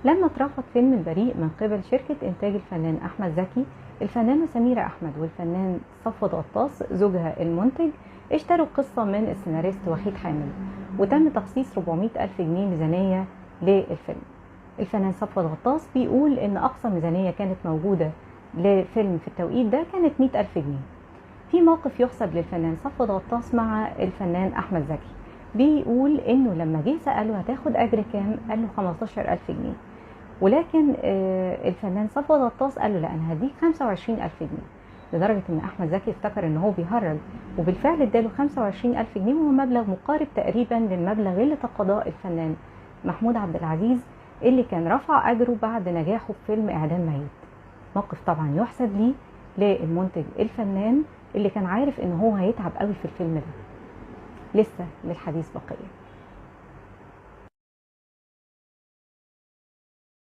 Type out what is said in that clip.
لما اترفض فيلم البريء من قبل شركة إنتاج الفنان أحمد زكي، الفنانة سميرة أحمد والفنان صفوت غطاس زوجها المنتج اشتروا قصة من السيناريست وحيد حامد، وتم تخصيص 400 ألف جنيه ميزانية للفيلم. الفنان صفوت غطاس بيقول إن أقصى ميزانية كانت موجودة لفيلم في التوقيت ده كانت 100 ألف جنيه. في موقف يحسب للفنان صفوت غطاس مع الفنان أحمد زكي، بيقول إنه لما جه سأله هتاخد أجر كام، قال له 15 ألف جنيه، ولكن الفنان صفوت غطاس قال له لا أنا هديك 25 ألف جنيه، لدرجة إن أحمد زكي افتكر إن هو بيهرج، وبالفعل اداله 25 ألف جنيه، وهو مبلغ مقارب تقريبا للمبلغ اللي تقاضاه الفنان محمود عبد العزيز اللي كان رفع أجره بعد نجاحه في فيلم إعدام ميت. موقف طبعا يحسب ليه للمنتج الفنان اللي كان عارف إن هو هيتعب قوي في الفيلم ده. لسه للحديث بقية.